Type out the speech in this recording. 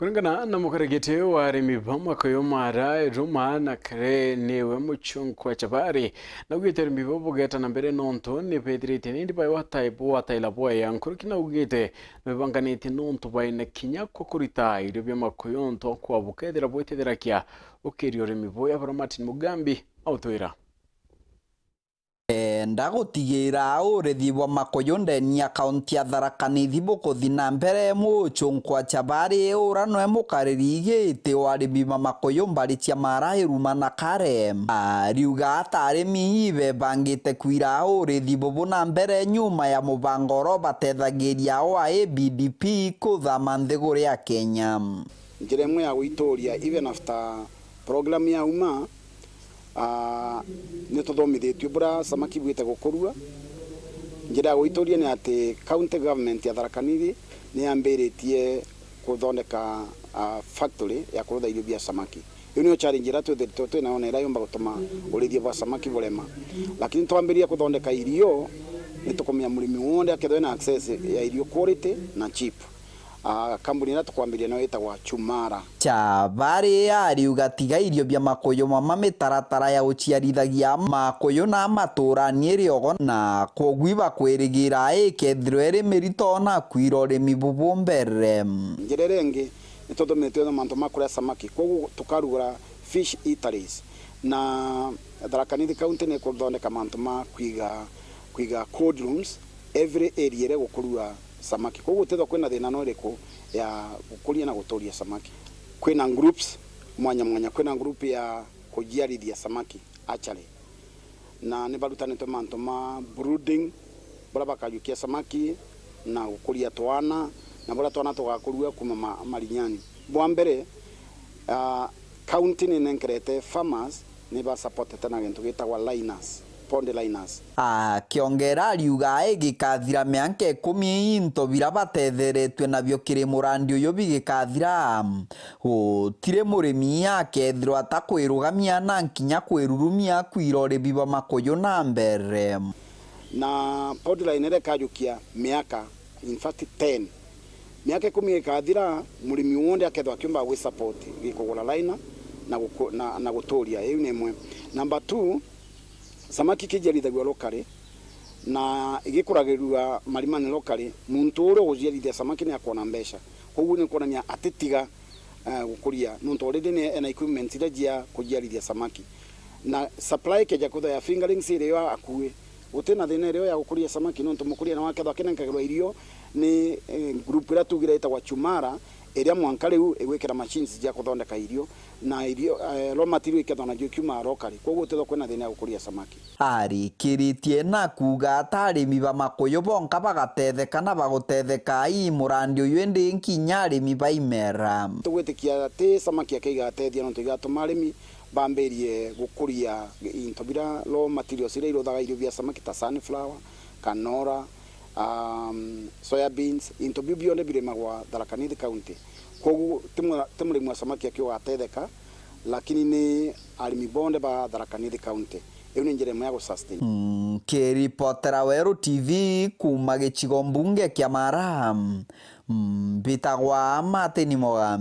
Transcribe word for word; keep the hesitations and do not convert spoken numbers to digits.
Kuringana na mukarigiti wa arimi ba makoyo mara Ruma na Kare niwe Muchunku wa Chabari, naugite arimi bau bugeta na mbere nontu ni bethirite ni bwataila bwaya nkuruki. Naugite ni bebanganitie nontu baina kinya kwa kurita irio bia makoyo nto kwa bukethira bwitetherakia ukiria urimi buya. Bura Martin Mugambi autwira. Enda gutigira urithi bwa makoyo ndeni ya kaunti ya Tharaka Nithi bukuthi na mbere, Muchunku wa Chabari ura nwe mukariri giti wa arimi ba makoyo mbari cia Mara, Ruma na Kare. Ariuga ata arimi ibebangite kwira urithi bubu na mbere nyuma ya mubango ura ubatethagiria wa A B D P kuthama nthiguru ya Kenya. Njira imwe ya gwituria even after program yauma, ah, ni tuthomithitue bura samaki bwite gukurua. Njira ya gwituria ni ati county government ya Tharaka Nithi ni yambiritie kuthondeka, ah, factory ya kurutha irio bia samaki. Iu niyo challenge iria twithiritwe twinayo na iria yumba gutuma urithia bwa samaki burema. Lakini twambiriria kuthondeka irio, ni tukumenya murimi wonthe akethwe na access ya irio quality na cheap. Ah, kambuni iria tukwambiria nayo itagwa Chumara. Chabari ariuga tiga irio bia makuyu mama, mitaratara ya uciarithagia makuyu na maturani iri ogo, na kwogu ibakwirigira ikethirwa iri mirito na kwira urimi bubu mbere. Njira iria ingi, ni tuthumitwe na mantu ma kuria samaki, kwogu tukarugura fish eateries, na Tharaka Nithi County ni kuthondeka mantu ma kwiga, kwiga cold rooms every area iria gukurua samaki. Kwoguo gutithwa kwina thina no iriku ya gukuria na guturia samaki. Kwina groups mwanya mwanya, kwina group ya kujiarithia samaki, hatchery, na ni barutanitwe mantu ma brooding, buria bakajukia samaki na gukuria twana, na buria twana tugakurua kuma ma-, marinyani. Bwa mbere, ah, county ni nenkerete farmers ni ba supportete na gintu gitagwa liners, pond liners. Akiongera ariuga igikathira mianka ikumi into biria batetheretue nabio kiri murandi uyu bigikathira, gutiri murimi akethirwa atakwirugamia na nkinya kwirurumia kwira urimi bwa makuyu na mbere. Na pond line iria ikajukia miaka, in fact, ten. Miaka ikumi ikathira, murimi wonthe akethwa akiumba gwi support, gikugura liner na guku-, na, na guturia. Iu ni imwe. Number two, samaki ikijiarithagua locally na igikuragirua marimani locally, muntu uria ugujiarithia samaki ni akwona mbeca. Koguo ni kuonania atitiga, eh, gukuria, nontu already ni ena equipment iria cia kujiarithia samaki. Na supply ikeja kwithwa ya fingerlings iri yo akui, gutina thina iri yo ya gukuria samaki, nontu mukuria nawe akethwa akinenkagirwa irio ni, eh, group iria tugire itagwa Chumara, iria mwanka riu igwikira machines cia kuthondeka irio, na irio, eh, raw material ikethwa nacio ikiuma locally, kwoguo gutithwa kwina thina ya gukuria samaki. Arikiritie na kuuga ata arimi ba makuyu bonka bagatetheka na bagutetheka ii murandi uyu, indi nkinya arimi ba imera. Tugwitikia ati samaki ake igatethia, nontu igatuma arimi bambirie gukuria into biria raw materials iria iruthaga irio bia samaki ta sunflower, canola, um, soya beans, into biu bionthe birimagwa Tharaka Nithi County. Kwoguo ti mu-, ti murimi wa samaki aki ugatetheka, lakini ni arimi bonthe ba Tharaka Nithi County. Iu ni njira imwe ya gusustain. Nkiripotera Weru T V kuuma gicigo mbunge kia Mara, mbitagwa Martin Mogambi.